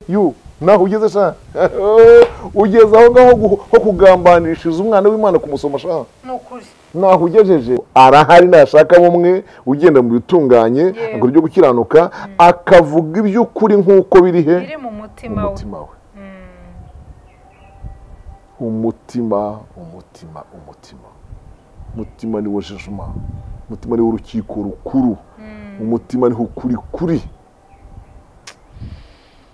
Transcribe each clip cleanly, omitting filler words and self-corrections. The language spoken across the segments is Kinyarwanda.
Yu naho ugeze sha, ugeze aho ngaho ho kugambanishiriza umwana w'Imana kumusoma sha. Nukuri naho ugejeje arahari nashaka bumwe ugenda mu bitunganye akora ibyo gukiranuka akavuga iby'ukuri nkuko biri he biri mu mutima we. Umutima umutima umutima umutima ni wo jejuma, umutima ni wo urukiko rukuru, umutima ni ukuri kuri.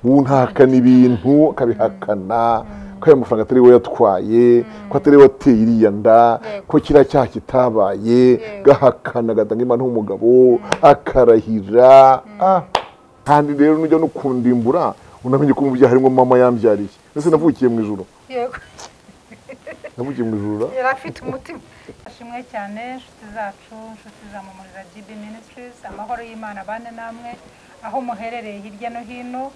Untahakana ibintu akabihakana ko ayo mafaranga atari we yatwaye, ko atari we wateye iriya nda, ko kiriya cyaha kitabaye, gahakana agatanga Imana nk'umugabo akarahira. Kandi rero nujya no kundimbura unamenye ko mu byaha harimo mama yambyariye. Ese navukiye mu ijuru? Yego, navukiye mu ijuru. Yari afite umutima. Ashimwe cyane inshuti zacu, inshuti za Mumuriza GB Ministries, amahoro y'Imana bane namwe aho muherereye hirya no hino.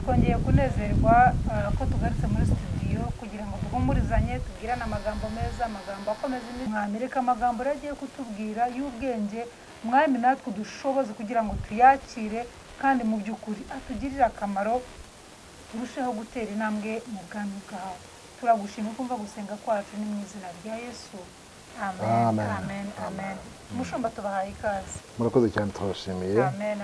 Twongeye kunezerwa ko tugarutse muri studio kugira ngo duhumurizanye, tubwirane amagambo meza, amagambo akomeza imitima. Reka amagambo agiye kutubwira y'ubwenge Mwami natwe dushoboze kugira ngo tuyakire kandi mu by'ukuri atugirire akamaro, turusheho gutera intambwe mu bwami bwawe. Turagushima kumva gusenga kwacu ni mu izina rya Yesu. Amen. Amen. Amen. Mushumba tubahaye ikaze. Murakoze cyane, turabashimiye.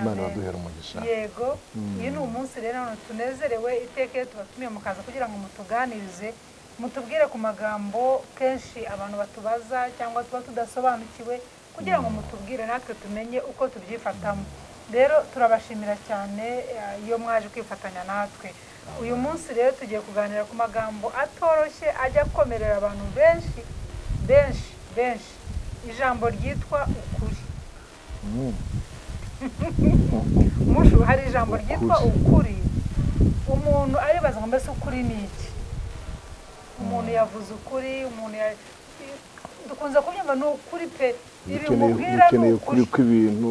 Imana ibaduhere umugisha. Yego, uyu ni umunsi rero none tunezerewe iteke tubatumiye mukaza kugira ngo mutuganirize, mutubwire ku magambo kenshi abantu batubaza cyangwa tuba tudasobanukiwe, kugira ngo mutubwire natwe tumenye uko tubyifatamo. Rero turabashimira cyane iyo mwaje kwifatanya natwe. Uyu munsi rero tugiye kuganira ku magambo atoroshye ajya akomerera abantu benshi benshi benshi, ijambo ryitwa ukuri. Mushu, hari ijambo ryitwa ukuri, umuntu aribaza ngo mbese ukuri ni iki? Umuntu yavuze ukuri, umuntu dukunze kubyumva ni ukuri pe, ibi mubwira ni ukuri kw'ibintu.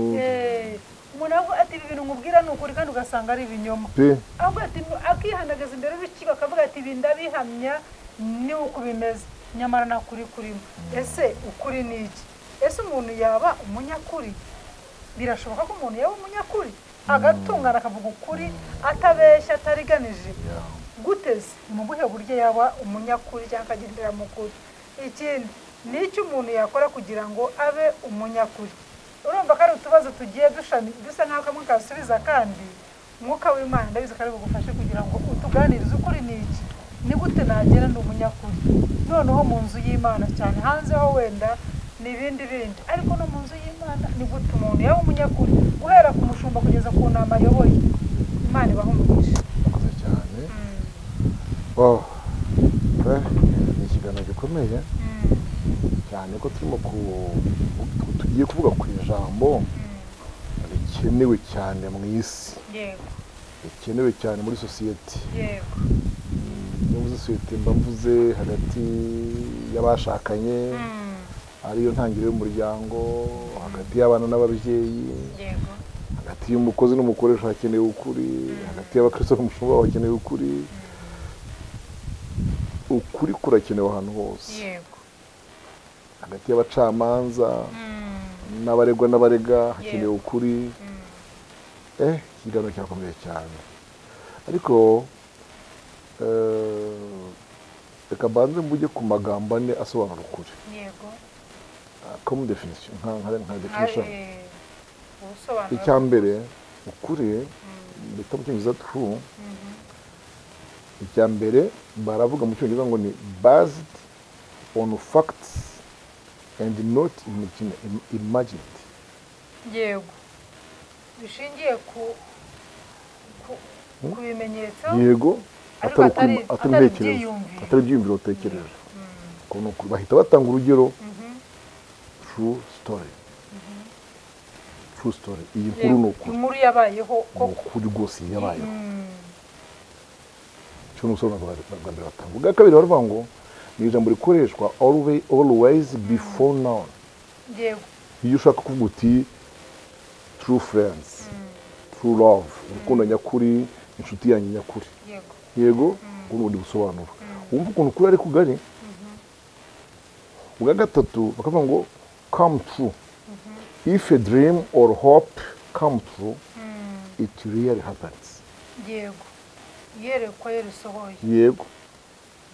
Umuntu avuga ati ibi bintu mubwira ni ukuri kandi ugasanga ari ibinyoma. Avuga ati akihandagaza imbere y'urukiko akavuga ati ibi ndabihamya ni uko bimeze, nyamara nta kuri kurimo. Ese ukuri ni iki? Ese umuntu yaba umunyakuri? Birashoboka ko umuntu yaba umunyakuri agatungana akavuga ukuri atabeshya atariganije? Guteze mu buhe buryo yaba umunyakuri cyangwa akagendera mu kuri? Ikindi ni icyo umuntu yakora kugira ngo abe umunyakuri. Urumva ko ari utubazo tugiye dusa nk'aho kamwe kasubiza kandi Umwuka w'Imana ndabizi ko ari bugufashe kugira ngo utuganirize ukuri ni iki, ni gute nagera ndi umunyakuri noneho mu nzu y'Imana cyane, hanze ho wenda ni ibindi bindi, ariko no mu nzu y'Imana ni gute umuntu yaba umunyakuri guhera ku mushumba kugeza ku nama ayoboye. Imana ibahe umugisha. Murakoze cyane. Ni ikiganiro gikomeye cyane ko turimo tugiye kuvuga ku ijambo rikenewe cyane mu isi, rikenewe cyane muri sosiyete. Iyo mvuze sosiyete mba mvuze hagati y'abashakanye, ariyo ntangiriro y'umuryango, hagati y'abana n'ababyeyi, hagati y'umukozi n'umukoresha hakenewe ukuri, hagati y'abakristo n'umushumba hakenewe ukuri. Ukuri kurakenewe ahantu hose. Hagati y'abacamanza n'abaregwa n'abarega hakenewe ukuri. Ikiganiro kirakomeye cyane, ariko reka mbanze mvuge ku magambo ane asobanura ukuri. Yego. Comme definition, nka definition. Icya mbere ukuri bita mu cyongereza true. Icya mbere baravuga mu cyongereza ngo ni based on facts and not imagined. Yego. Bishingiye ku bimenyetso. Yego. Atari atari ibyiyumviro utekereje. Bahita batanga urugero true story. True story. Iyi nkuru ni ukuri. Inkuru yabayeho koko. Ukuri rwose yabayeho. Cyo n'ubusobanuro bwa mbere batanga. Ubwa kabiri baravuga ngo ni ijambo rikoreshwa always before now. Yego. Iyo ushaka kuvuga uti true friends, true love, urukundo nyakuri, inshuti yanjye nyakuri. Yego. Yego, ubundi busobanuro. Wumva ukuntu kuri ari kugari. Ubwa gatatu bakavuga ngo come true. If a dream or hope come true, it really happens. Yego. Yerekwa yerisohoye. Yego.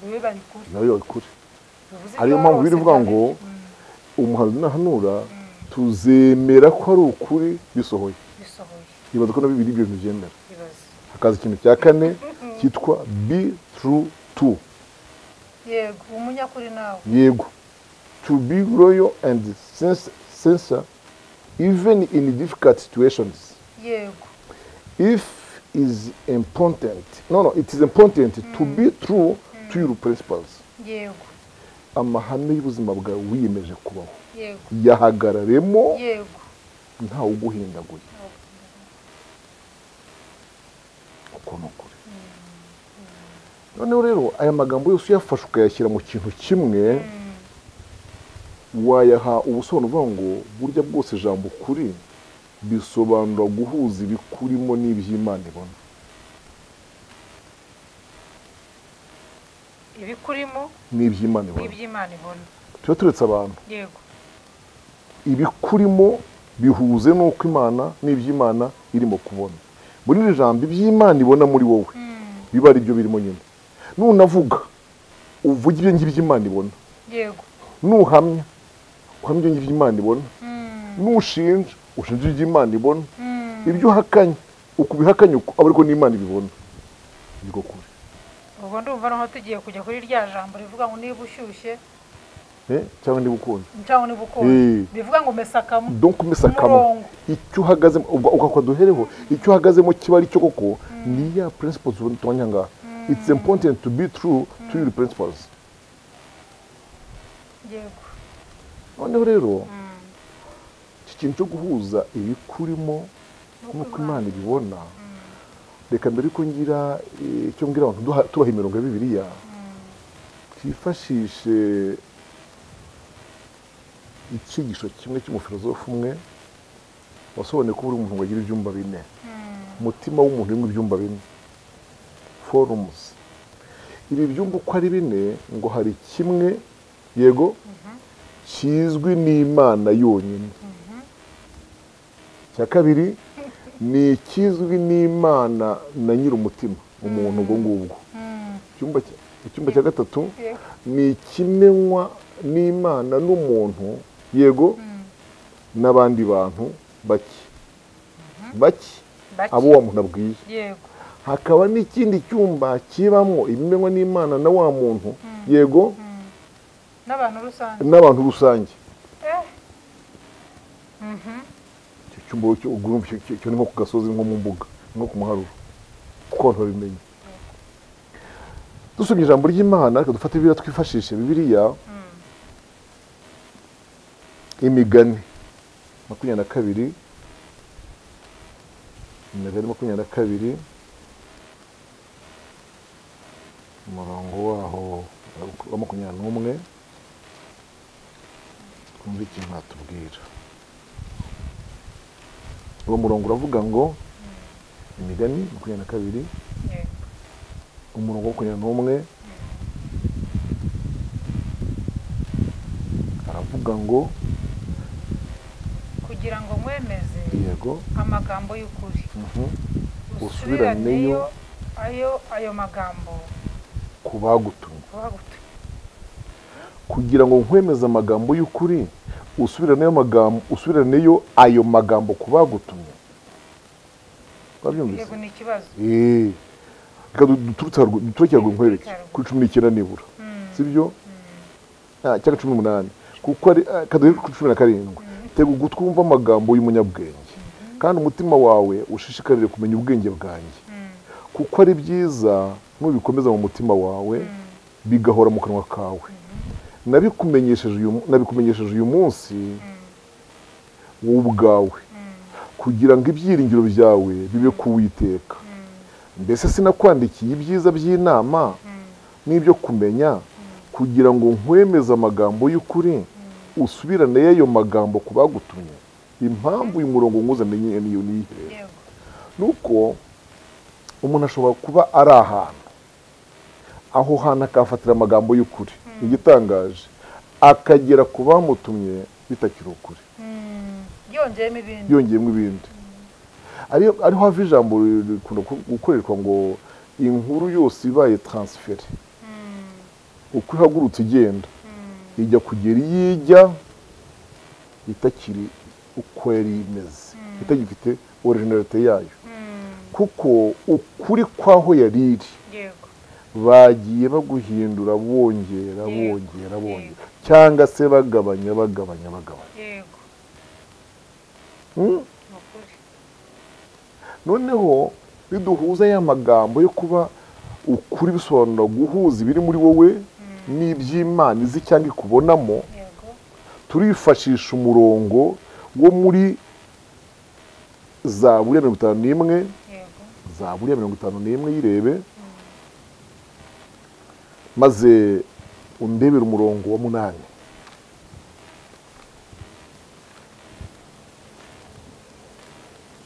Bibe bari kuri. Nayo kuri. Ariyo mpamvu birivuga ngo umuhanuzi nahanura tuzemera ko ari ukuri bisohoye. Bisohoye. Ibaza ko na Bibiliya ibyo bintu byemera. Hakaza ikintu cya kane cyitwa be true to. Yego, umunyakuri nawe. Yego. To be loyal and sincere even in difficult situations. Yego. If is important. No, it is important to be true to your principles. Yego. Amahame y'ubuzima bwawe wiyemeje kubaho. Yego. Yahagararemo. Yego. Nta uguhindaguye. Uko nukuri. Noneho rero aya magambo yose uyafashe ukayashyira mu kintu kimwe, wayaha ubusobanuro uvuga ngo burya bwose ijambo kuri bisobanura guhuza ibikurimo n'iby'Imana ibona. Ibikurimo n'iby'Imana ibona. N'iby'Imana ibona. Tuba turetse abantu. Yego. Ibikurimo bihuze n'uko Imana n'iby'Imana irimo kubona. Muri iri jambo iby'Imana ibona muri wowe biba ari byo birimo nyine. Nunavuga uvuga ibyo ngibyo Imana ibona. Yego. Nuhamya uhamya ibyo ngibyo Imana ibona. Nushinja ushinja ibyo Imana ibona. Ibyo uhakanye ukubihakanye uko aba ariko n'Imana ibibona. Niko kuri. Ubwo ndumva noneho tugiye kujya kuri rya jambo rivuga ngo niba ushyushye cyangwa niba ukonje. Cyangwa niba ukonje. Bivuga ngo mesakamo. Donc mesakamo. Icyo uhagazemo ubwo ukaduhereho icyo uhagazemo kiba ari cyo koko ni ya principles tubonye ngaha. It's important to be true to your principles. Yego. Noneho rero iki kintu cyo guhuza ibikurimo n'uko Imana ibibona, reka mbere ko ngira icyo mbwira abantu tubaha imirongo ya Bibiliya, twifashishe icyigisho kimwe cy'umufilozofu umwe wasobanuye ko buri muntu ngo agira ibyumba bine. Umutima w'umuntu urimo ibyumba bine, four rooms. Ibi byumba uko ari bine ngo hari kimwe, yego, kizwi n'Imana yonyine. Cya kabiri ni ikizwi n'Imana na nyir'umutima umuntu ubwo ngubwo. Icyumba cya gatatu ni ikimenywa n'Imana n'umuntu, yego, n'abandi bantu bake bake abo wa muntu abwiye. Yego. Hakaba n'ikindi cyumba kibamo ibimenywa n'Imana na wa muntu, yego, n'abantu rusange. N'abantu rusange. Icyo cyumba cyo ni nko ku gasozi, nko mu mbuga, nko ku muharuro, kuko abantu babimenya. Dusomye ijambo ry'Imana, reka dufate Bibiliya twifashishe Bibiliya. Imigani 22, Imigani 22, umurongo waho wa 21, twumve ikintu atubwira. Uwo murongo uravuga ngo Imigani 22, umurongo wa 21, aravuga ngo kugira ngo mwemeze, yego, amagambo y'ukuri, usubiraneyo ayo magambo ku bagutumye. Kugira ngo nkwemeze amagambo y'ukuri, usubiraneyo ayo magambo ku bagutumye. Wabyumvise? Yego, ni ikibazo. Reka duturutse haruguru nkwereke kuri 19 nibura, sibyo? Cyangwa 18, kuko ari kaduhe kuri 17. Tega ugutwi wumve amagambo y'umunyabwenge, kandi umutima wawe ushishikarire kumenya ubwenge bwanjye, kuko ari byiza nubikomeza mu mutima wawe, bigahora mu kanwa kawe. Nabikumenyesheje uyu munsi wowe ubwawe, kugira ngo ibyiringiro byawe bibe ku Uwiteka. Mbese sinakwandikiye ibyiza by'inama n'ibyo kumenya, kugira ngo nkwemeze amagambo y'ukuri, usubirane ayo magambo ku bagutumye. Impamvu uyu murongo nkuzaniye niyo niyihe, nuko umuntu ashobora kuba ari ahantu, aho hantu akafatira amagambo y'ukuri, igitangaje akagera ku bamutumye bitakiri ukuri, yongeyemo ibindi. Ariho hava ijambo rikunda gukoreshwa ngo Inkuru yose ibaye transfert, uko ihagurutse igenda ijya kugera iyijya itakiri uko yari imeze, itagifite originalite yayo, kuko ukuri kwaho yari iri bagiye baguhindura bongera bongera bongera cyangwa se bagabanya bagabanya bagabanya. Noneho biduhuza ya magambo yo kuba ukuri bisobanura guhuza ibiri muri wowe n'iby'Imana izi cyangwa ikubonamo. Turifashisha umurongo wo muri Zaburi ya 51, Zaburi ya 51 yirebe, maze undebere umurongo wa 8.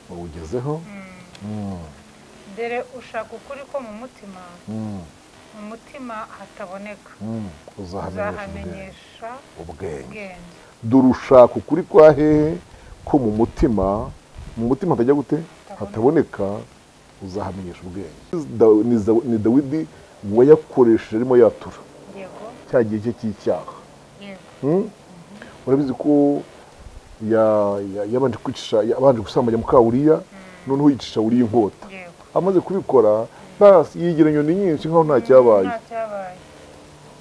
Ugezeho. Dore ushaka ukuri ko mu mutima, mu mutima hataboneka, uzahamenyesha ubwenge. Dore ushaka ukuri kwa hehe ko mu mutima, mu mutima hatajya gute hataboneka, uzahamenyesha ubwenge. Ni Dawidi wayakoresheje arimo yatura cya gihe cye cy'icyaha. Urabizi ko yabanje kwicisha, yabanje gusambanya muka Uriya, noneho yicisha Uriya inkota. Amaze kubikora basi yigira inyoni nyinshi nkaho nta cyabaye,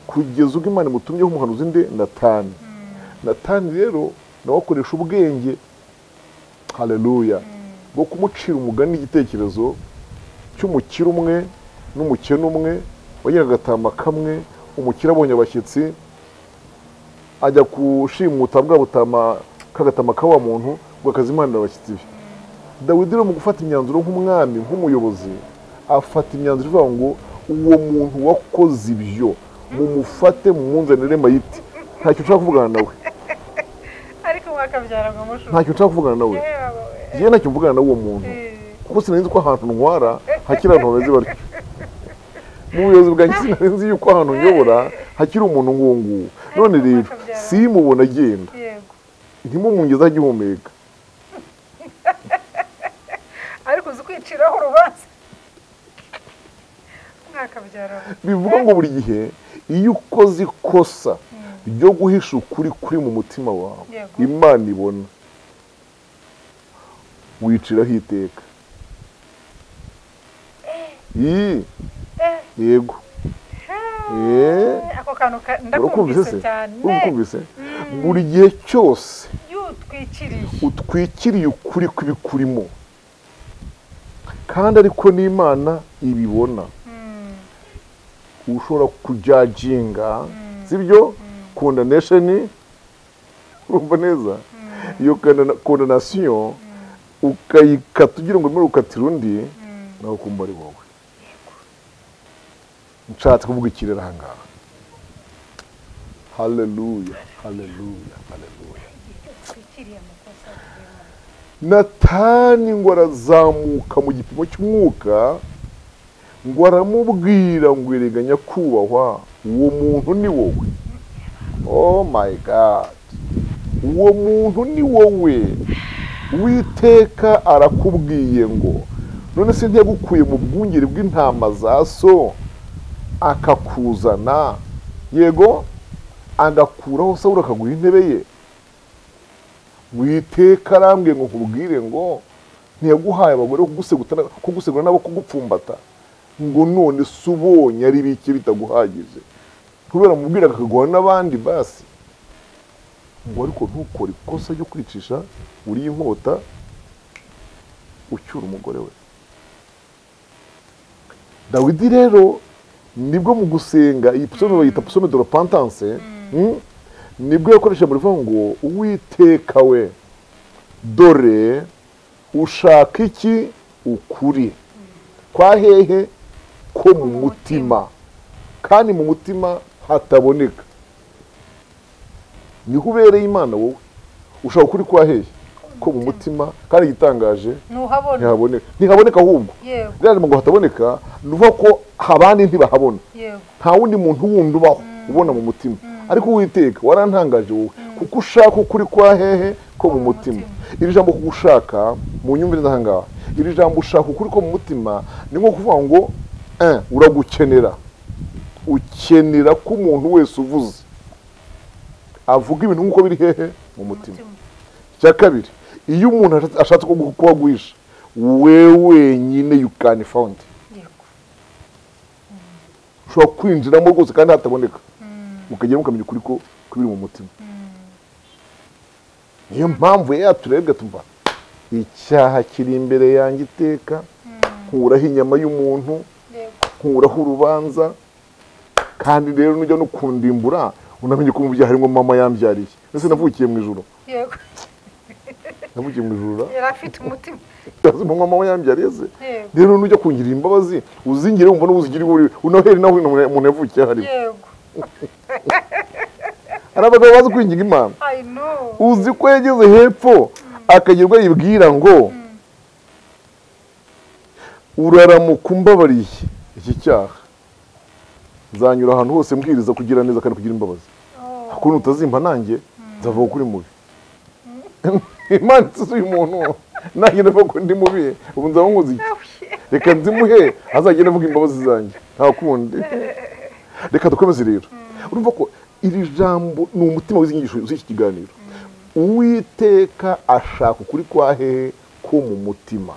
kugeza ubwo Imana imutumyeho umuhanuzi nde? Natani. Natani rero nawe akoresha ubwenge, haleluya, bwo kumucira umugani igitekerezo cy'umukire umwe n'umukene umwe wagira agatama kamwe. Umukire abonye abashyitsi ajya kushimuta bwa butama kagatama ka wa muntu ngo akazimanira abashyitsi be. Dawidi rero mu gufata imyanzuro nk'umwami, nk'umuyobozi, afata imyanzuro ivuga ngo uwo muntu wakoze ibyo mumufate mumunzanire mayiti, ntacyo nshaka kuvugana nawe. Ariko mwakabyara ngo mushu, ntacyo nshaka kuvugana nawe, njye ntacyo mvugana n'uwo muntu, kuko sinari nzi ko ahantu ntwara hakiri abantu bameze batyo. Mu buyobozi bwanjye sinari nzi yuko ahantu nyobora hakiri umuntu nk'uwo nguwo. None rero simubona agenda, ntimumungeze agihumeka. Ariko uzi kwiciraho urubanza mwakabyara. Bivuga ngo buri gihe iyo ukoze ikosa ryo guhisha ukuri kuri mu mutima wawe, Imana ibona, wiciraho iteka. Yego. Ako kantu ndakumvise cyane. Urakumvise? Buri gihe cyose utwikiriye ukuri kw'ibikurimo, kandi ariko n'Imana ibibona, ushobora kujajinga, sibyo? Condemnation, urumva neza? Iyo condemnation ukayikata ugira ngo urimo ukatira undi, nawe ukumva ari wowe. Nshatse kuvuga ikirere aha ngaha. Haleluya, haleluya, haleluya. Natani ngo arazamuka mu gipimo cy'umwuka, ngo aramubwira ngo erega nyakubahwa, uwo muntu ni wowe. Oh my God, uwo muntu ni wowe. Uwiteka arakubwiye ngo none se ntiyagukuye mu bwungeri bw'intama za so akakuzana, yego, agakuraho Sawuli akaguha intebe ye. Uwiteka arambwiye ngo nkubwire ngo ntiyaguhaye abagore kugusegura nabo kugupfumbata, ngo none se ubonye ari bike bitaguhagije, kubera mubwira akaguha n'abandi basi, ngo ariko ntukore ikosa ryo kwicisha uriya inkota ucyura umugore we. Dawidi rero nibwo mu gusenga iyi psaume bayita psaume de repentance, nibwo yakoresha muri vuga ngo Uwiteka we, dore ushaka iki? Ukuri kwa hehe? Ko mu mutima, kandi mu mutima hataboneka. Niho ubereye Imana wowe, ushaka ukuri kwa hehe? Ko mu mutima, kandi igitangaje ntihaboneka. Ntihaboneka ahubwo rero ngo hataboneka, nuvuga ko abandi ntibahabona, nta wundi muntu wundi ubaho ubona mu mutima, ariko Uwiteka warantangaje wowe, kuko ushaka ukuri kwa hehe? Ko mu mutima. Iri jambo kugushaka mu nyumvire aha ngaha, iri jambo ushaka ukuri ko mu mutima ni nko kuvuga ngo Uragukenera, ukenera ko umuntu wese uvuze avuga ibintu nk'uko biri hehe mu mutima. Icya kabiri, iyo umuntu ashatse kuguhisha we wenyine you can found, ushobora kwinjiramo rwose kandi hataboneka, ukagera ukamenya ukuri ko biri mu mutima. Niyo mpamvu yaturebwa tumva icyaha kiri imbere yanjye iteka, nkuraho inyama y'umuntu, nkuraho urubanza, kandi rero nujya no kundimbura unamenye ko mu byaha harimo mama yambyariye. Ese navukiye mu ijuru? Yego. Navukiye mu ijuru. Yari afite umutima. Mama yambyariye se. Rero nujya kungirira imbabazi uzingire wumva n'ubuzigiri unaheri naho umuntu yavukiye harimo. Yego. Hari abagabo bazi kwinginga Imana. I know. Uzi ko yageze hepfo akagerwa yibwira ngo uraramuka umbabariye iki cyaha, nzanyura ahantu hose mbwiriza kugira neza kandi kugira imbabazi. Ukuntu utazimpa nanjye nzavuga kuri mubi. Imana isize uyu muntu nanjye ndavuga ko ndi mubi, ubu nzaba nkoze iki? Reka nzimuhe azagenda avuga imbabazi zanjye, nta kundi. Reka dukomeze rero. Urumva ko iri jambo ni umutima w'izi nyigisho z'iki kiganiro. Uwiteka ashaka ukuri kwa hehe ko mu mutima,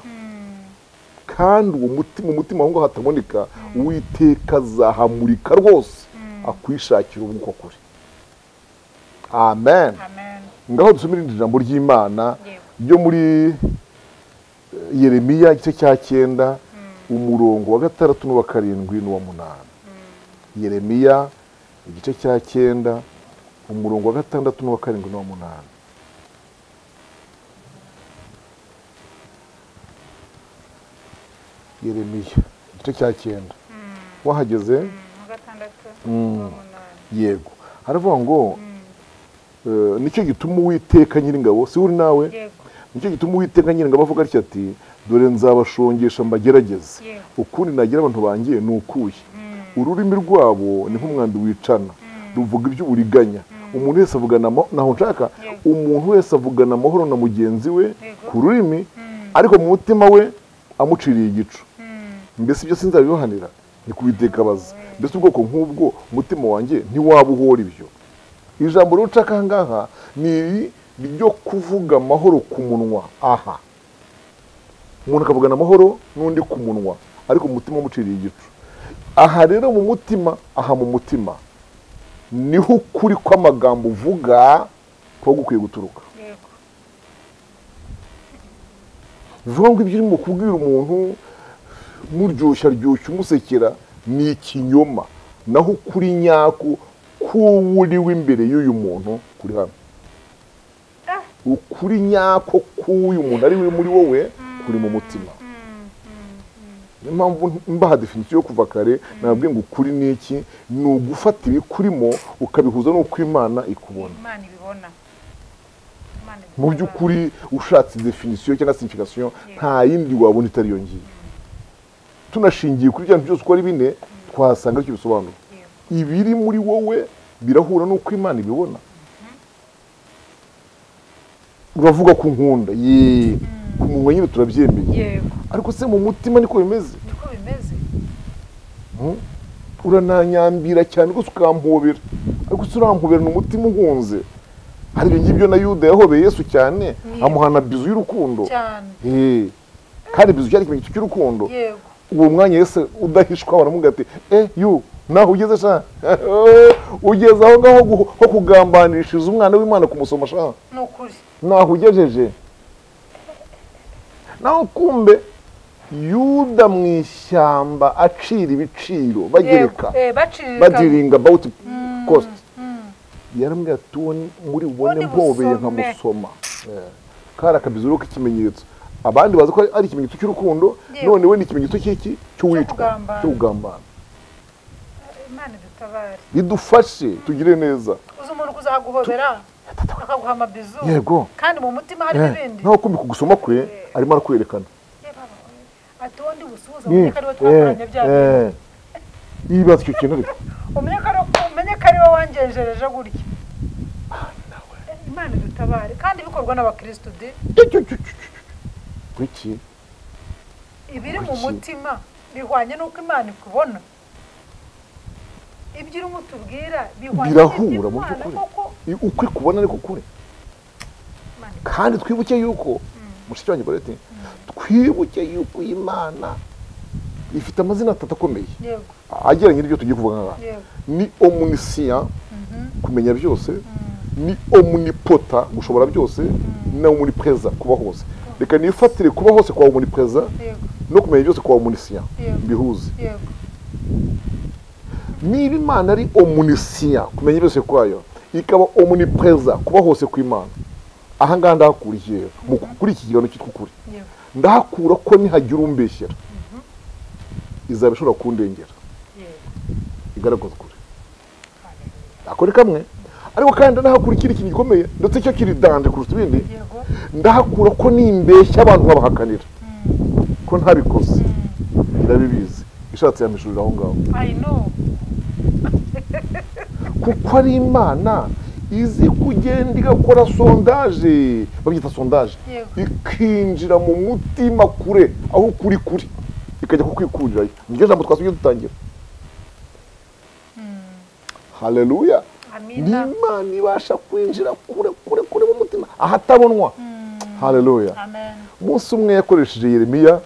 kandi uwo mutima, umutima aho ngaho hataboneka, Uwiteka azahamurika rwose akwishakira ubwo kuri. Amen. Ngaho dusomere irindi jambo ry'Imana ryo muri Yeremiya igice cya 9 umurongo wa 6 n'uwa 7 n'uwa 8. Yeremiya igice cya 9 umurongo wa 6 n'uwa 7 n'uwa 8. Yeremiya igice cya 9 wahageze? Yego. Haravuga ngo nicyo gituma Uwiteka Nyiringabo, si uri nawe? Nicyo gituma Uwiteka Nyiringabo avuga atya ati dore nzabashongesha mbagerageze, ukundi nagira abantu banjye ni ukuye. Ururimi rwabo ni nk'umwambi wicana, ruvuga iby'uburiganya. Umuntu wese avugana naho nshaka, umuntu wese avugana amahoro na mugenzi we ku rurimi, ariko mu mutima we amuciriye igicu. Mbese ibyo sinzabibahanira? Ni kubiteka baza. Mbese ubwoko nk'ubwo umutima wanjye ntiwabuhora ibyo. Ijambo rero nshaka ngaha ni ryo kuvuga amahoro ku munwa. Aha umuntu akavugana amahoro n'undi ku munwa, ariko umutima umuciriye igicu. Aha rero mu mutima, aha mu mutima niho ukuri kw'amagambo uvuga kuba gukwiye guturuka. Bivuga ngo ibyo urimo kubwira umuntu muryoshya ryoshya umusekera ni ikinyoma, naho ukuri nyako k'uwuriwe imbere y'uyu muntu kuri hano. Ukuri nyako k'uyu muntu ari we muri wowe kuri mu mutima. Niyo mpamvu mbaha definisiyo yo kuva kare nababwiye ngo ukuri ni iki? Ni ugufata ibikurimo ukabihuza n'uko Imana ikubona. Mu by'ukuri ushatse definisiyo cyangwa signification nta yindi wabona itari iyo ngiyo. Tunashingiye kuri bya byose uko ari bine twasanga icyo bisobanura. Ibiri muri wowe birahura n'uko Imana ibibona. Uravuga ku nkunda, ye ku munwa nyine turabyemeye, ariko se mu mutima niko bimeze? Niko bimeze. Urananyambira cyane rwose ukampobera, ariko se urampobera ni umutima uhunze. Hari ibyo ngibyo na Yuda yahobeye Yesu cyane, amuhana bizu y'urukundo cyane. Kandi bizu cyari ikimenyetso cy'urukundo. Uwo mwanya Yesu udahishwa baramubwira ati yu naho ugeze sha, ugeze aho ngaho ho kugambanishiriza umwana w'Imana kumusoma sha, naho ugejeje. Naho kumbe Yuda mu ishyamba acira ibiciro bagereka badiringa about cost, yarambwira ati muri ubone mpobeye nkamusoma. Kari akabizu k'ikimenyetso, abandi bazi ko ari ikimenyetso cy'urukundo, none we ni ikimenyetso cy'iki? Cy'uwicwa, cy'ugambana. Imana idutabare, idufashe tugire neza. Uzi umuntu kuzaguhobera akaguha amabizu, yego, kandi mu mutima hari ibindi. Naho kumbi kugusoma kwe arimo arakwerekana ati wondi busuhuza umenye ko ari we twakoranye bya bintu. Yibaza icyo kintu ariko umenye ko ari we wangenjereje gutya. Imana idutabare, kandi bikorwa n'abakristo de. Kuki ibiri mu mutima Bihwanye n'uko Imana ikubona. Ibyo urimo utubwira bihwanye birahura mu by'ukuri. Uko ikubona ariko kuri. Kandi twibuke yuko mushiki wanjye Gorete, twibuke yuko Imana ifite amazina atatu akomeye. Ageranye n'ibyo tugiye kuvuga ngaha. Ni omniscient, kumenya byose, ni omnipotent, gushobora byose, na omnipresent, kuba hose. Reka nifatire kuba hose kwa omnipresent no kumenya byose kwa omniscient, bihuze. Niba Imana ari omniscient, kumenya byose kwayo, ikaba omnipresent, kuba hose kw'Imana. Aha ngaha ndahakuriye kuri iki kiganiro cyitwa ukuri. Ndahakura ko nihagira umbeshyera izaba ishobora kundengera. Igaragaza ukuri. Akore kamwe. Ariko kandi ndahakura ikindi kintu gikomeye ndetse cyo kiri danje kurusha ibindi. Ndahakura ko nimbeshya abantu babahakanira ko ntabikoze. Irabibizi. Ishatse yamishurira aho ngaho. I know. Kuko ari Imana izi kugenda igakora sondage, babyita sondage, ikinjira mu mutima kure aho kuri kuri ikajya kukwikurirayo. Niryo jambo twasubye dutangira. Haleluya. Amina. Imana ibasha kwinjira kure kure kure mu mutima ahatabonwa. Haleluya. Amen. Umunsi umwe yakoresheje Yeremiya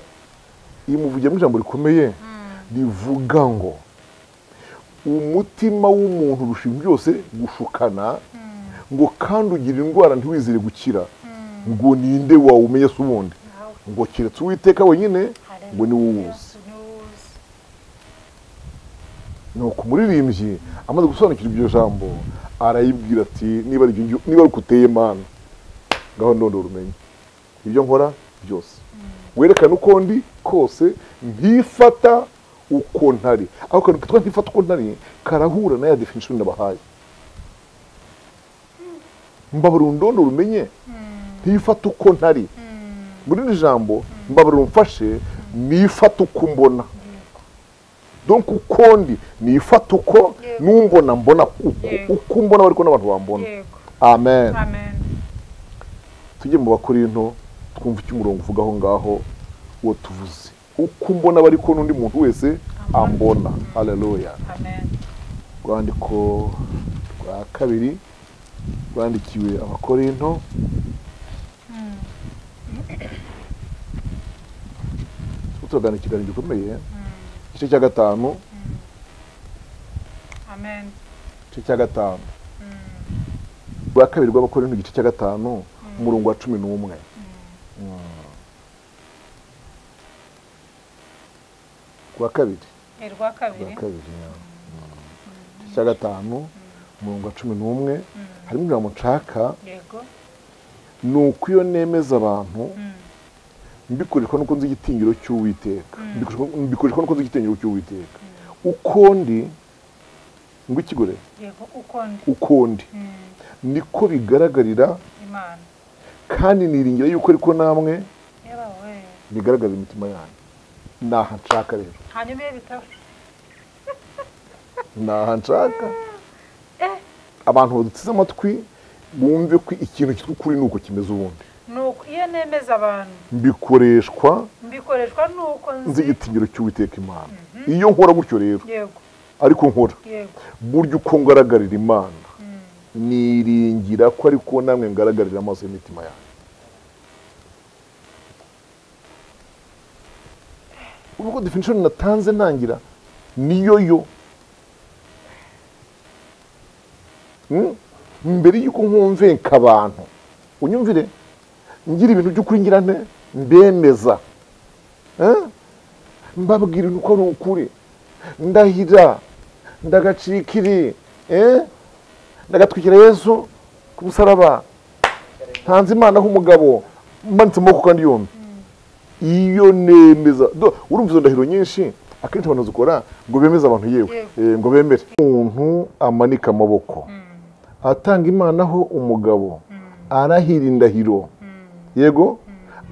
imuvugiyemo ijambo rikomeye rivuga ngo umutima w'umuntu urusha byose gushukana, ngo kandi ugira indwara ntiwizere gukira, ngo ninde wawumenye se ubundi, ngo keretse Uwiteka wenyine, ngo ni uwuzi. Nuko umuririmbyi amaze gusobanukirwa iryo jambo arayibwira ati niba ari niba ari kuteye Imana, ngaho ndondora umenye ibyo nkora byose, werekane uko ndi kose, ntifata uko ntari. Aho kantu kitwa ntifata uko ntari karahura na ya definition nabahaye. Mbabara undondora umenye ntifata uko ntari. Muri iri jambo mbabara umfashe nifata uko mbona. Donc uko ndi nifata uko numbona mbona uko mbona bariko n'abantu bambona. Amen. Amen. Tujye mu Bakorinto twumva icyo umurongo uvuga aho ngaho uwo tuvuze. Uko mbona bariko n'undi muntu wese ambona. Haleluya. Amen. Rwandiko rwa kabiri rwandikiwe Abakorinto. Tugana ikiganiro gikomeye. Igice cya 5. Amen. Igice cya 5. Rwa kabiri rw'Abakorinto igice cya 5 umurongo wa 11. Rwa kabiri. Rwa kabiri. Rwa kabiri. Igice cya 5 umurongo wa 11 harimo ijambo nshaka. Yego. Nuko iyo nemeza abantu mbikoreshwa nuko nzi igitinyiro cy'Uwiteka. Mbikoreshwa nuko nzi igitinyiro cy'Uwiteka. Uko ndi ngo ikigore. Yego, uko ndi. Uko ndi. Niko bigaragarira Imana. Kandi niringira yuko ariko namwe bigaragaza imitima yanyu. Naha nshaka rero. Hanyuma bitaba. Naha nshaka. Abantu baduteze amatwi bumve ko ikintu cyitwa ukuri nuko kimeze ubundi. Nuko iyo nemeza abantu mbikoreshwa nuko nzi igitinyiro cy'Uwiteka Imana. Iyo nkora gutyo rero, yego, ariko nkora yego, buryo uko ngaragarira Imana niringira ko ariko namwe ngaragarira amaso y'imitima yanyu. Ubwo definition natanze ntangira niyo yo mbere yuko nkumvenka abantu unyumvire ngira ibintu by'ukuri ngira nte mbemeza, mbabwira uko ari ukuri, ndahira ndagacikiri, ndagatwikira Yesu ku musaraba, ntanze Imana nk'umugabo mbanitse amaboko kandi yombi. Iyo nemeza, urumva izo ndahiro nyinshi akenshi abantu zikora ngo bemeze abantu, yewe ngo bemere. Umuntu amanika amaboko atanga Imana ho umugabo, arahira indahiro, yego,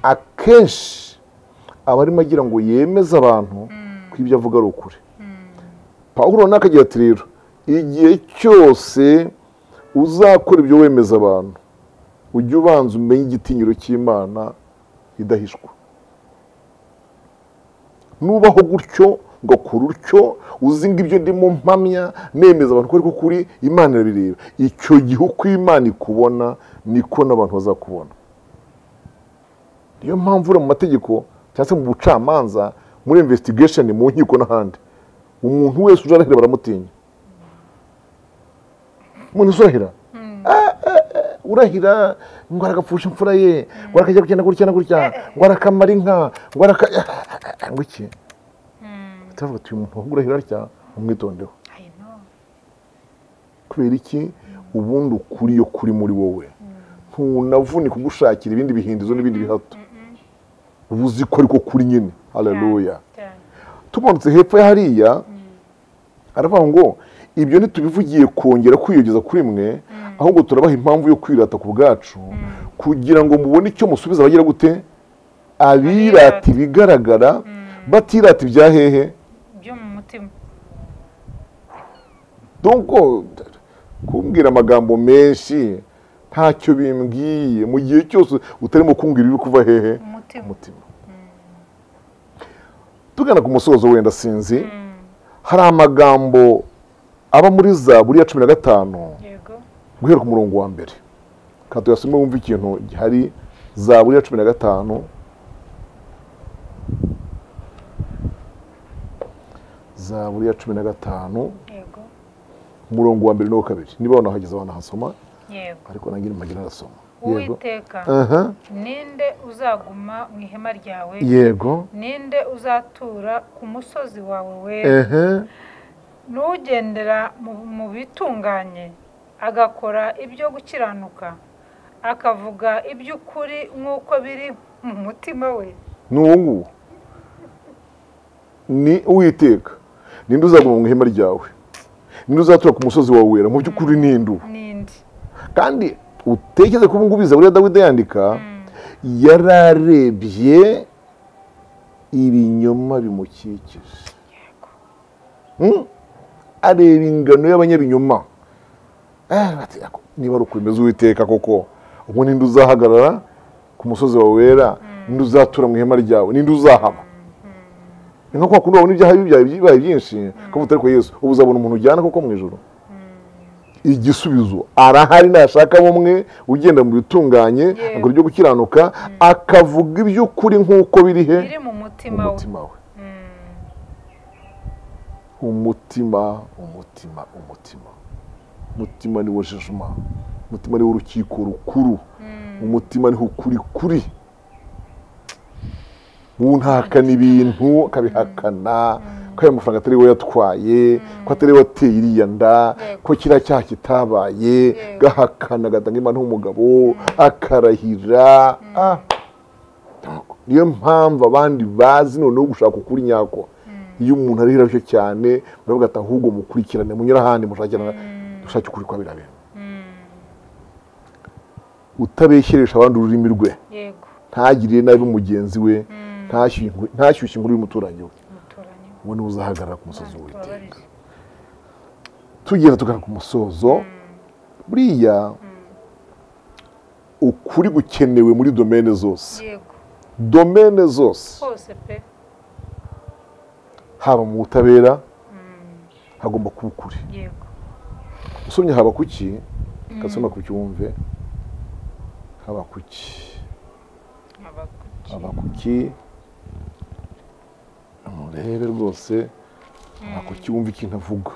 akenshi aba arimo agira ngo yemeze abantu ko ibyo avuga ari ukuri. Pawulo nakagira ati rero igihe cyose uzakora ibyo wemeza abantu ujye ubanza umenye igitinyiro cy'Imana idahishwa. Nubaho gutyo ngo kurutyo uzi ngo ibyo ndimo mpamya nemeza abantu ko ariko kuri Imana irabireba. Icyo gihe uko Imana ikubona niko n'abantu bazakubona. Niyo mpamvu uri mu mategeko cyangwa se mu bucamanza, muri investigation, mu nkiko n'ahandi, umuntu wese uje arahira baramutinya. Umuntu urahira urahira ngo aragapfusha imfura ye, ngo arakajya gutya na gutya na gutya, ngo arakamara inka, ngo araka ngo iki. Turavuga ati uyu muntu urahira atya umwitondeho. Kubera iki? Ubundi ukuri yo kuri muri wowe ntunavunika kugushakira ibindi bihindizo n'ibindi bihato, ubuzi ko ariko kuri nyine. Haleluya. Tumanutse hepfo ya hariya aravuga ngo ibyo ntitubivugiye kongera kwiyogeza kuri mwe, ahubwo turabaha impamvu yo kwirata ku bwacu, kugira ngo mubone icyo musubiza abagira gute, abirata ibigaragara batirata ibya hehe byo mu mutima. Donc kumbwira amagambo menshi ntacyo bimbwiye mu gihe cyose utarimo kumbwira ibi kuva hehe umutima. Tugana ku musozo wenda sinzi, hari amagambo aba muri Zaburi ya 15 guhera ku murongo wa mbere. Ka tuyasome wumve ikintu gihari. Zaburi ya 15, Zaburi ya 15 umurongo wa mbere n'uwa kabiri. Niba wanahageze wanahasoma. Yego. Ariko nanjye mpagira arasoma. Uwiteka, ninde uzaguma mu ihema ryawe? Yego. Ninde uzatura ku musozi wawe wera? N'ugendera mu bitunganye, agakora ibyo gukiranuka, akavuga iby'ukuri nk'uko biri mu mutima we. N'uwo nguwo ni Uwiteka. Ninde uzaguma mu ihema ryawe? Ninde uzatura ku musozi wawe wera? Mu by'ukuri ninde uwo? Ninde. Kandi utekereze ko ubu ngubu Zaburi ya Dawidi yandika yararebye ibinyoma bimukikije. Areba ingano y'abanyabinyoma. Niba ari uko bimeze Uwiteka koko, ubwo ninde uzahagarara ku musozi wawe wera? Ninde uzatura mu ihema ryawe? Ninde uzahaba? Ni nko kwa kundi wabona ibyaha bibaye byinshi ukavuga ariko Yesu, ubu uzabona umuntu ujyana koko mu ijuru? Igisubizo arahari, nashaka bumwe ugenda mu bitunganye, akora ibyo gukiranuka, akavuga iby'ukuri nk'uko biri he biri mu mutima we. Umutima, umutima, umutima. Umutima ni wo jejuma, umutima ni wo urukiko rukuru, umutima niho ukuri kuri. Untahakana ibintu akabihakana, ko ayo mafaranga atari we yatwaye, ko atari we wateye iriya nda, ko kiriya cyaha kitabaye, gahakana agatanga Imana nk'umugabo, akarahira. Niyo mpamvu abandi bazi noneho gushaka ukuri nyako. Iyo umuntu arahira atyo cyane baravuga ati ahubwo mukurikirane, munyura ahandi mushakirane, dushake ukuri kwa biriya bintu. Utabeshyeresha abandi ururimi rwe, ntagirire nabi mugenzi we, ntashyushye inkuru y'umuturanyi we, uwo niwe uzahagarara ku musozi w'Uwiteka. Tugenda tugana ku musozo. Buriya ukuri gukenewe muri domene zose, domene zose, haba mu butabera hagomba kuba ukuri. Usomye haba kuki, kasoma kuki wumve. Haba kuki, haba kuki, murebe rwose haba kuki wumve ikintu avuga.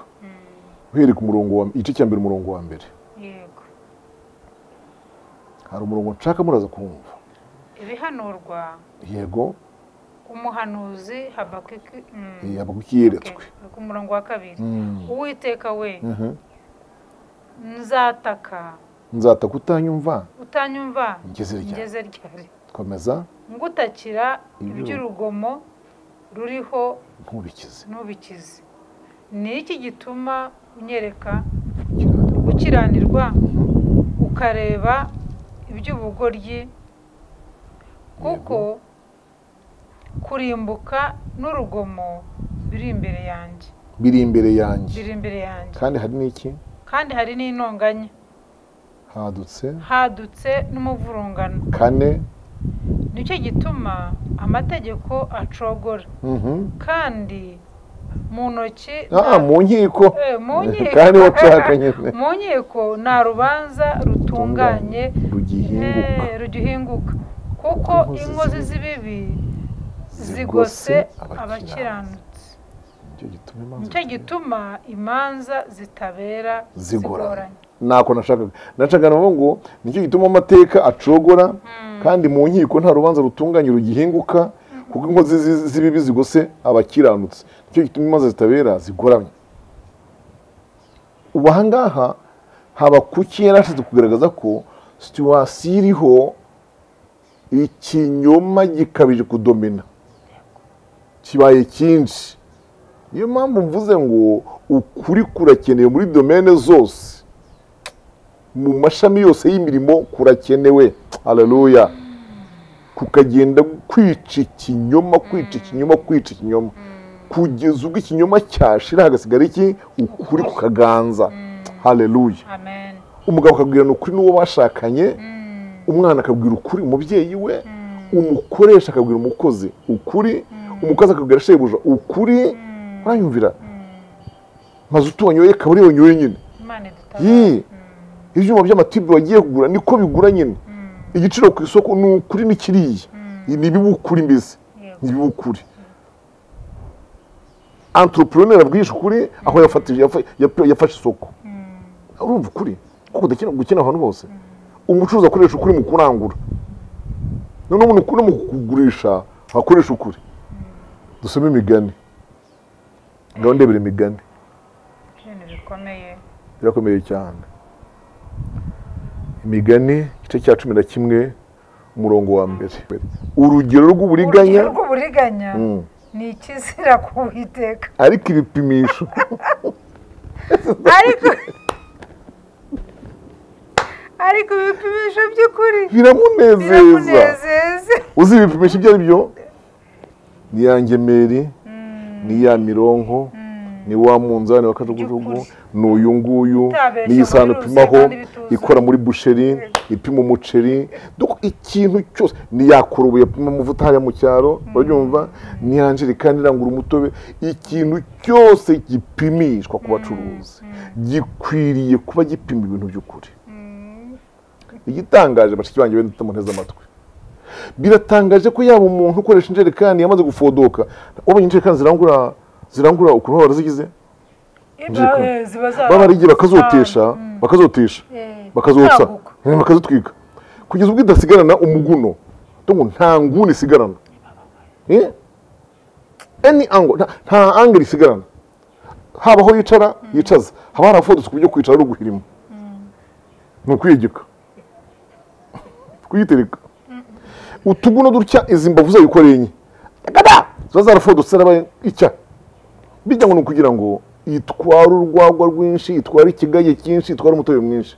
Uhereye ku murongo wa igice cya mbere umurongo wa mbere. Yego. Hari umurongo nshaka muraza kumva. Ibihanurwa. Yego. Umuhanuzi Habakuki. Habakuki yeretswe. Ku murongo wa kabiri. Uwiteka we. Nzataka. Nzataka utanyumva. Utanyumva. Ngeze ryari. Komeza. Ngutakira iby'urugomo ruriho ntubikize. Ntubikize. Ni iki gituma unyereka gukiranirwa ukareba iby'ubugoryi, kuko kurimbuka n'urugomo biri imbere yanjye. Biri imbere yanjye. Biri imbere yanjye. Kandi hari n'iki? Kandi hari n'intonganya. Hadutse. Hadutse n'umuvurungano. Kane. Nicyo gituma amategeko acogora kandi mu ntoki mu nkiko kandi wacaka nyine mu nkiko nta rubanza rutunganye rugihinguka kuko inkozi z'ibibi zigose abakiranutsi. Nicyo gituma imanza zitabera zigoranye. Nako nashakaga ngo nicyo gituma amateka acogora kandi mu nkiko nta rubanza rutunganye rugihinguka kuko inkozi z'ibibi zigose abakiranutsi. Nicyo gituma imanza zitabera zigoramye. Ubu aha ngaha Habakuki yarashatse kugaragaza ko situwasiyo iriho ikinyoma gikabije kudomina kibaye cyinshi. Niyo mpamvu mvuze ngo ukuri kurakenewe muri domene zose, mu mashami yose y'imirimo kurakenewe. Haleluya. Kukagenda kwica ikinyoma, kwica ikinyoma, kwica ikinyoma kugeza ubwo ikinyoma cyashira hagasigara iki? Ukuri kukaganza. Haleluya. Amen. Umugabo akabwirana ukuri n'uwo bashakanye, umwana akabwira ukuri umubyeyi we, umukoresha akabwira umukozi ukuri, umukozi akabwira shebuja ukuri. Uranyumvira? Maze utonyoye kaburi yonyoye nyine. Ibyuma by'amatibe wagiye kugura niko bigura nyine. Igiciro ku isoko ni ukuri n'ikiriya. Ni bibukuri mbese. Ni bibukuri. Entrepreneur abwisha ukuri aho yafashe isoko. Urumva ukuri kuko gukina ahantu hose. Umucuruzi akoresha ukuri mu kurangura. None umuntu ukuri mu kugurisha akoresha ukuri. Dusome imigani. Ngaho ndebere imigani. Ibintu bikomeye. Birakomeye cyane. Imigani igice cya 11 umurongo wa mbere. Urugero rw'uburiganya. Urugero rw'uburiganya ni ikizira ku Uwiteka. Ariko ibipimisho. Ariko ibipimisho by'ukuri biramunezeza. Uzi ibipimisho ibyo ari byo? Ni ya ngemeri, ni ya mironko, ni wa munzani wa kajugujugu, n'uyu nguyu, ni isahani upimaho, ikora muri busheri, ipima umuceri, ikintu cyose, ni ya korobo yapima amavuta hariya mu cyaro, urabyumva, ni ya njerekani irangura umutobe, ikintu cyose gipimishwa ku bacuruzi gikwiriye kuba gipima ibintu by'ukuri. Igitangaje bashiki banjye benda utamunteze amatwi. Biratangaje ko yaba umuntu ukoresha injerekani yamaze gufodoka, wabonye injerekani zirangura ukuntu barazigize babarigiye bakazotesha, bakazotsa, bakazitwika kugeza ubwo idasigarana umuguno. Ngo nta nguni isigarana, any angle, nta angle isigarana. Haba aho yicara yicaza, haba harafodotse ku buryo kwicara ari uguhirima, ni ukwiyegeka, kuyitereka utuguno dutya. Izi mbavu zayo uko enye ziba zarafodotse zarabaye icya bijya ngo ni ukugira ngo itware urwagwa rwinshi, itware ikigaye cyinshi, itware umutobe mwinshi.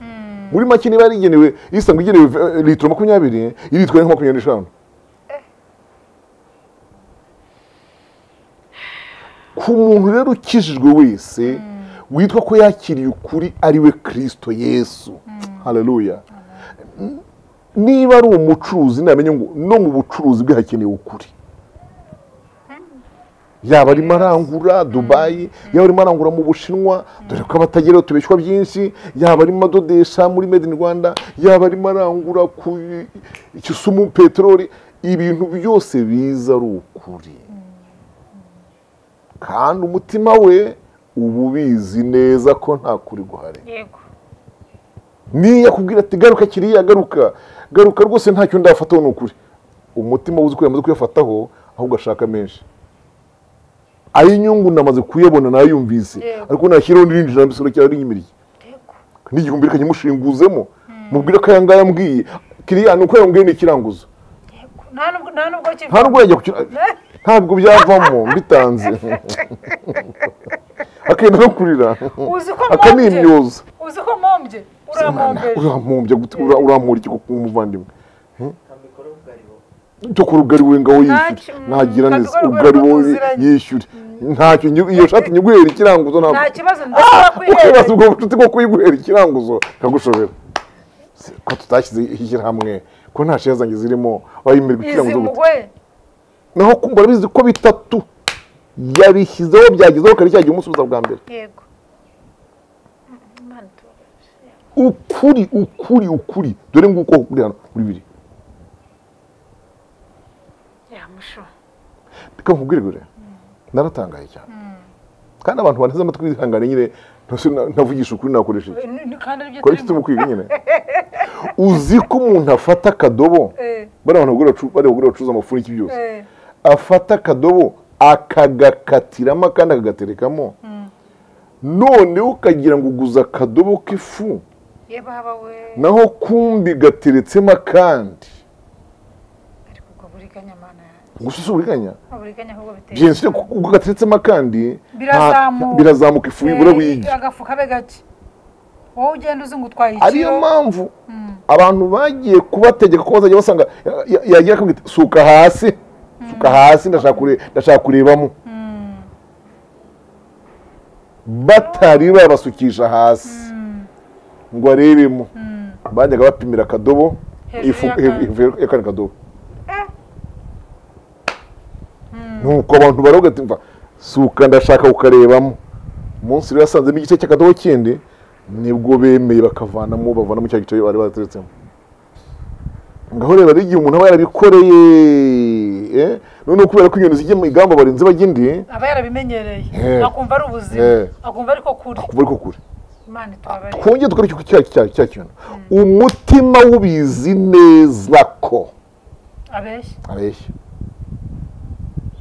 Muri make niba yarigenewe isanga igenewe litiro 20, iritwaye nka 25. Ku muntu rero ukijijwe wese witwa ko yakiriye ukuri ari we Kristo Yesu. Haleluya. Niba ari umucuruzi namenye ngo no mu bucuruzi bwe hakenewe ukuri. Yaba arimo arangura Dubai, yaba arimo arangura mu Bushinwa, dore ko abatageraho tubeshwa byinshi, yaba arimo adodesha muri Made in Rwanda, yaba arimo arangura ku Kisumu peteroli, ibintu byose biza ari ukuri. Kandi umutima we uba ubizi neza ko nta kuri guhari. Yego. Niyo akubwira ati garuka kiriya, garuka, garuka rwose ntacyo ndafataho ni ukuri. Umutima wuzi ko yamaze kuyafataho, ahubwo ashaka menshi. Ayinyungu namaze kuyabona nayumvise, ariko nashyiraho n'irindi jambo isoro cyari rinyimiriye. N'igihumbi reka nyimushinguzemo, mubwire ko aya ngaya ambwiye, kiriya nuko yambwiye ni ikiranguzo. Nta nubwo yajya kukira, ntabwo byavamo mbitanze. Akenda no kurira. Akanimyoza. Uzi ko mombye, uramombeje. Urampombye gute, urampora iki ku muvandimwe? Cyo kurugari we ngaho yishyure. Nagira neza ugari wowe yishyure. Ntacyo iyo shati nyiguhera ikiranguzo ntabwo. Nta kibazo ndashaka kwihera. Ukibaza ubwo bucuti bwo kuyiguhera ikiranguzo kagushobera. Ko tutashyize ishyirahamwe, Ko nta share zanjye zirimo wayimerwa ikirango gute? Naho kumva bizi ko bitatu yabishyizeho byagezeho kare cyagiye umusubiza bwa mbere. Yego. Ukuri ukuri ukuri dore nguko kuri hano kuri biri. Ya musho. Reka nkubwire gore. Naratangaye cyane. Kandi abantu banteze amatwi bihangane nyine ntavugisha ukuri nakoresha iki. Kandi aribyo turimo kwiga nyine. Uzi ko umuntu afata akadobo bari abantu bari bacuruza amafu n'iki byose. Afata akadobo akagakatiramo kandi akagaterekamo. None ukagira ngo uguza akadobo k'ifu. Naho kumbi gateretsemo akandi. Ariko ubwo buriganya mana. Gusa uburiganya? Uburiganya ahubwo biteye. Bien sûr ubwo gateretsemo akandi birazamuka ifu ibura wigi. Agafu kabe gake. Wowe ugenda uzi ngo utwaye ikiro. Ariyo mpamvu abantu bagiye kubategeka ko bazajya basanga yagira akabwita suka hasi. Suka hasi ndashaka kurebamo. Batari babasukisha hasi ngo arebemo. Bajyaga bapimira akadobo ifu y'akandi kadobo. Nuko abantu baroga ati mva suka ndashaka kukarebamo. Umunsi rero yasanzemo igice cy'akadobo kindi nibwo bemeye bakavanamo bavanamo cya gice bari bateretsemo. Ngaho reba igihe umuntu aba yarabikoreye none kubera ko inyoni zijye mu igamba barinze bagindi aba yarabimenyereye akumva ari ubuzima akumva ariko kuri akumva ariko kuri. Imana itubabarire. Twongeye dukora cya kintu umutima wubizi neza ko abeshya abeshya.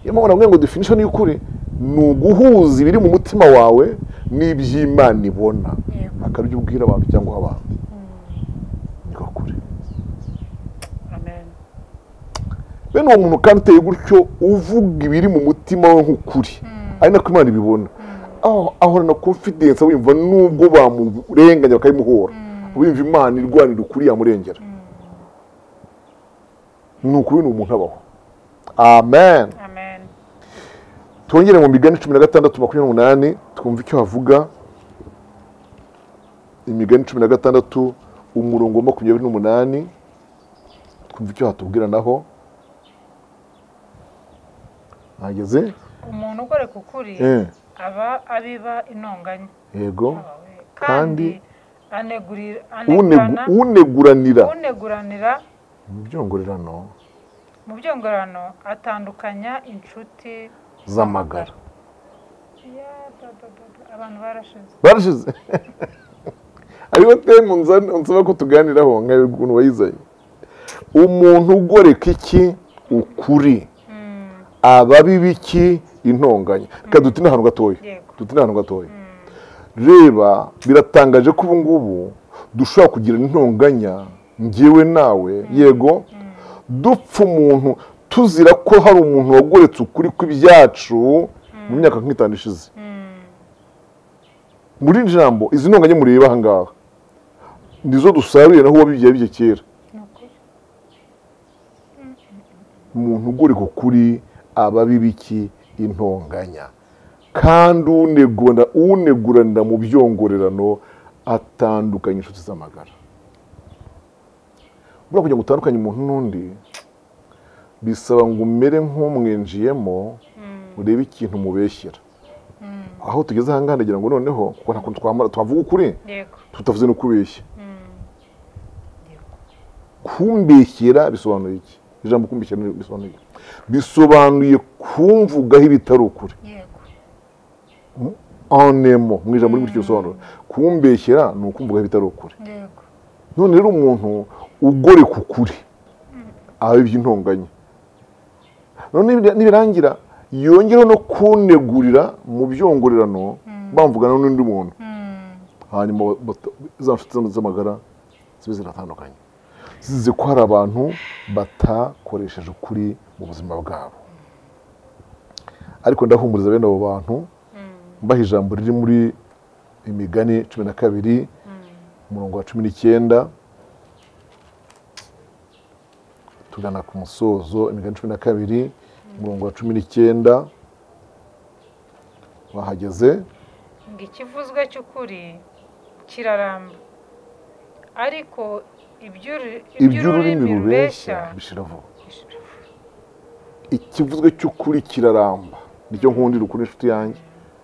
Iyo mpamvu navuga ngo definition y'ukuri ni uguhuza ibiri mu mutima wawe n'iby'Imana ibona akabyo ubwira abantu cyangwa abantu. Niko kuri. Amen. Bene uwo muntu kandi uteye gutyo uvuga ibiri mu mutima we nk'ukuri ari nako Imana ibibona. Ahorana confidence wumva nubwo bamurenganya bakayimuhora wumva Imana irwanira ukuri yamurengera. Ni ukuri ni umuntu abaho. Amen. Amen. Twongere mu migani 16:28 twumva icyo havuga. Imigani 16 umurongo wa 28 twumva icyo hatubwira naho. Ageze umuntu ugoreka ukuri aba abiba intonganya. Yego. Kandi uneguranira mu byongorerano atandukanya inshuti z'amagara. Abantu barashize. Ariyo temu nsaba ko tuganiraho nka ukuntu wayizanye. Umuntu ugoreka iki ukuri ababiba iki intonganya. Reka dutine ahantu gatoya. Dutine ahantu gatoya. Reba biratangaje ko ubu ngubu dushobora kugira intonganya njyewe nawe yego dupfa umuntu tuzira ko hari umuntu wagoretse ukuri kw'ibyacu mu myaka nk'itanu ishize. Muri iri jambo izi ntonganya mureba aha ngaha nizo dusaruye naho wabibye bye kera. Umuntu ugoreka ukuri ababiba iki intonganya. Kandi uneguranira mu byongorerano atandukanye inshuti z'amagara. Buriya kugira ngo utandukanye umuntu n'undi bisaba ngo umere nk'umwinjiyemo urebe ikintu mubeshyera. Aho tugeze aha ngaha ndagira ngo noneho kuko nta kuntu twavuga ukuri tutavuze no kubeshya. Kumbeshyera bisobanuye iki? Ijambo kumbeshyera bisobanuye iki? Bisobanuye kumvugaho ibitari ukuri. Anemo mu ijambo rimwe bisobanura kumbeshyera ni ukumvugaho ibitari ukuri. None rero umuntu ugoreka ukuri aba iby'intonganya. None nibirangira yongera no kunegurira mu byongorerano bamvugana n'undi muntu. Hanyuma za nshuti z'amagara zibe ziratandukanye. Zize ko hari abantu batakoresheje ukuri mu buzima bwabo. Ariko ndahumuriza bene abo bantu mbaha ijambo riri muri Imigani 12 umurongo wa 19 tugana ku musozo. Imigani 12 umurongo wa 19 wahageze. Ngo ikivuzwe cy'ukuri kiraramba ariko Iby'ururimi rubeshya bishira vuba. Ikivuzwe cy'ukuri kiraramba. Nicyo nkundira ukuri inshuti yanjye,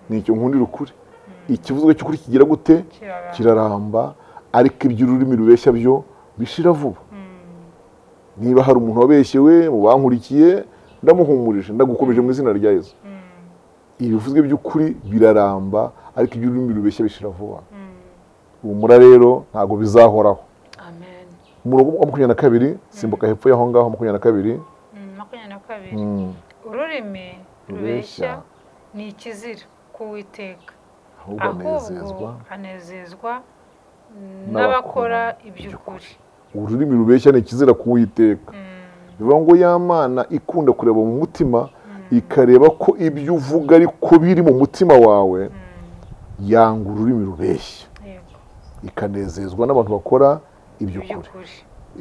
nicyo nkundira ukuri. Ikivuzwe cy'ukuri kigira gute? Kiraramba. Ariko iby'ururimi rubeshya byo bishira vuba. Niba hari umuntu wabeshyewe mu bankurikiye, ndamuhumurije, ndagukomeje mu izina rya Yesu. Ibivuzwe by'ukuri biraramba, ariko iby'ururimi rubeshya bishira vuba. Humura rero ntago bizahoraho. Amen. Umurongo wa 22, simbuka hepfo y'aho ngaho 22. 22. Ururimi rubeshya ni ikizira ku Uwiteka, ahubwo anezezwa n'abakora iby'ukuri. Ururimi rubeshya ni ikizira ku Uwiteka. Bivuga ngo ya Mana ikunda kureba mu mutima, ikareba ko ibyo uvuga ariko biri mu mutima wawe, yanga ururimi rubeshya, ikanezezwa n'abantu bakora iby'ukuri.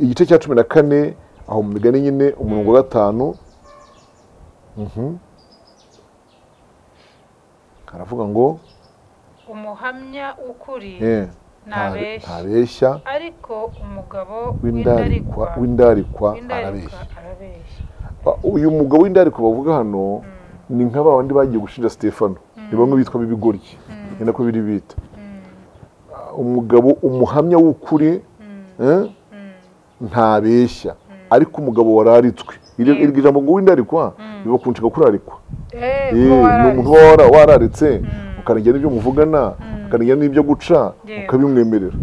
Igice cya 14 aho mu migani nyine, umurongo wa 5, haravuga ngo umuhamya w'ukuri ntabeshya, ariko umugabo w'indarikwa arabeshya. Uyu mugabo w'indarikwa bavuga hano ni nka ba bandi bagiye gushinja Stefano, ni bamwe bitwa b'ibigoryi, ni nako biri bita. Umugabo umuhamya w'ukuri ntabeshya, ariko umugabo wararitswe. Iri jambo ngo w'indarikwa biba kunshika kurarikwa. Ni umuntu wararitse, ukanegera n'ibyo muvugana, ukanegera n'ibyo guca, ukabimwemerera.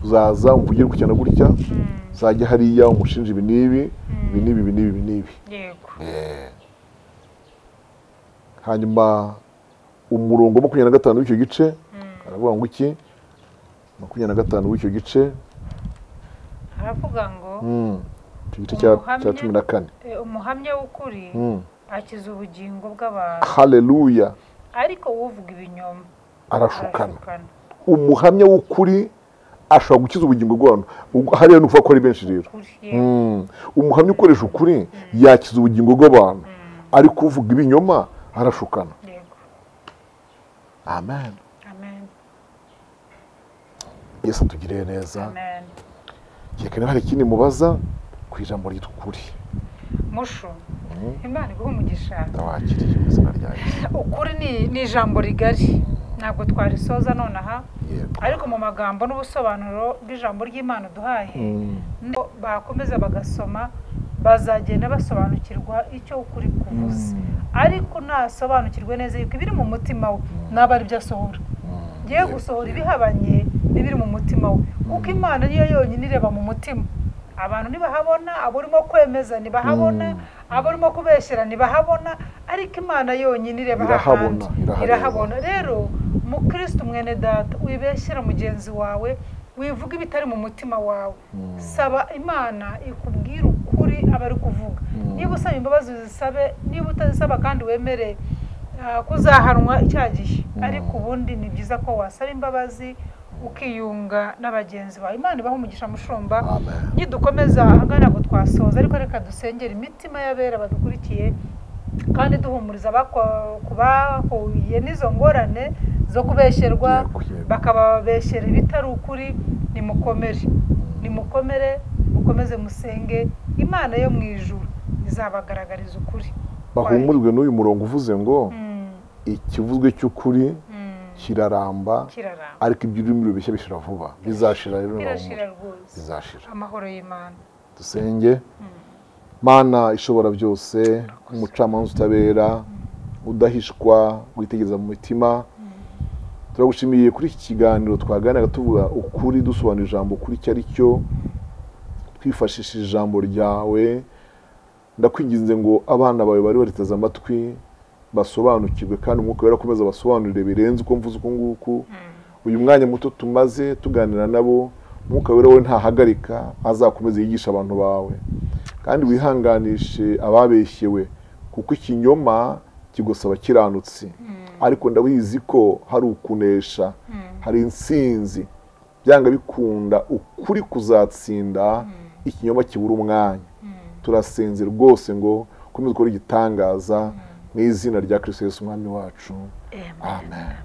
Uzaza umvugire gutya na gutya, uzajya hariya umushinja ibi n'ibi, ibi n'ibi, ibi n'ibi, ibi n'ibi. Hanyuma umurongo wa 25 w'icyo gice aravuga ngo iki? 25 w'icyo gice aravuga ngo icyo gice cya 14, umuhamya w'ukuri akiza ubugingo bw'abantu. Haleluya. Ariko uvuga ibinyoma arashukana. Umuhamya w'ukuri ashobora gukiza ubugingo bw'abantu. Hariya ni ukuvuga ko ari benshi rero. Umuhamya ukoresha ukuri yakiza ubugingo bw'abantu, ariko uvuga ibinyoma arashukana. Amen. Amen. Yesu atugirire neza. Amen. Reka niba hari ikindi mubaza ku ijambo ryitwa ukuri. Mushu, Imana iguhe umugisha. Ndawakiriye mu izina rya Yesu. Ukuri ni ijambo rigari, ntabwo twarisoza nonaha, ariko mu magambo n'ubusobanuro bw'ijambo ry'Imana duhaye, bakomeza bagasoma bazagenda basobanukirwa icyo ukuri kuvuze. Ariko nasobanukirwe neza yuko ibiri mu mutima we naba ari byo asohora. Ngiye gusohora ibihabanye n'ibiri mu mutima we, kuko Imana niyo yonyine ireba mu mutima. Abantu ntibahabona, abo urimo kwemeza ntibahabona, abo urimo kubeshyera ntibahabona, ariko Imana yonyine ireba ahandi, irahabona. Rero mukristo mwene data, wibeshyera mugenzi wawe, wivuga ibitari mu mutima wawe. Saba Imana ikubwira ukuri aba ari kuvuga. Niba usaba imbabazi uzisabe, niba utazisaba kandi wemere kuzahanwa icya gihe. Ariko ubundi ni byiza ko wasaba imbabazi ukiyunga n'abagenzi bawe. Imana ibahe umugisha mushumba. Nidukomeza ahangana ngo twasoza, ariko reka dusengere imitima y'abera badukurikiye, kandi duhumuriza kubahuye n'izo ngorane zo kubeshyerwa, bakababeshyera ibitari ukuri. Nimukomere, nimukomere, mukomeze musenge, Imana yo mu ijuru izabagaragariza ukuri. Bahumurirwe n'uyu murongo uvuze ngo ikivuzwe cy'ukuri kiraramba, ariko iby'ururimi rubeshya bishira vuba. Bizashira rero, bizashira. Amahoro y'Imana. Dusenge. Mana ishobora byose, umucamanza utabera, udahishwa, witegereza mu mitima, turagushimiye kuri iki kiganiro twaganiraga tuvuga ukuri, dusobanura ijambo kuri icyo ari cyo, twifashishije ijambo ryawe. Ndakwinginze ngo abana bawe bari bariteze amatwi basobanukirwe, kandi umwuka wera akomeza basobanurire birenze uko mvuze uko nguku. Uyu mwanya muto tumaze tuganira nabo, umwuka wera we ntahagarika, azakomeza yigisha abantu bawe, kandi wihanganishe ababeshyewe, kuko ikinyoma kigusaba kiranutse. Ariko ndabizi ko hari ukunesha, hari insinzi, byanga bikunda ukuri kuzatsinda, ikinyoma kibura umwanya. Turasenze rwose ngo ukomeze ukore igitangaza mu izina rya Kristo Yesu umwami wacu. Amen.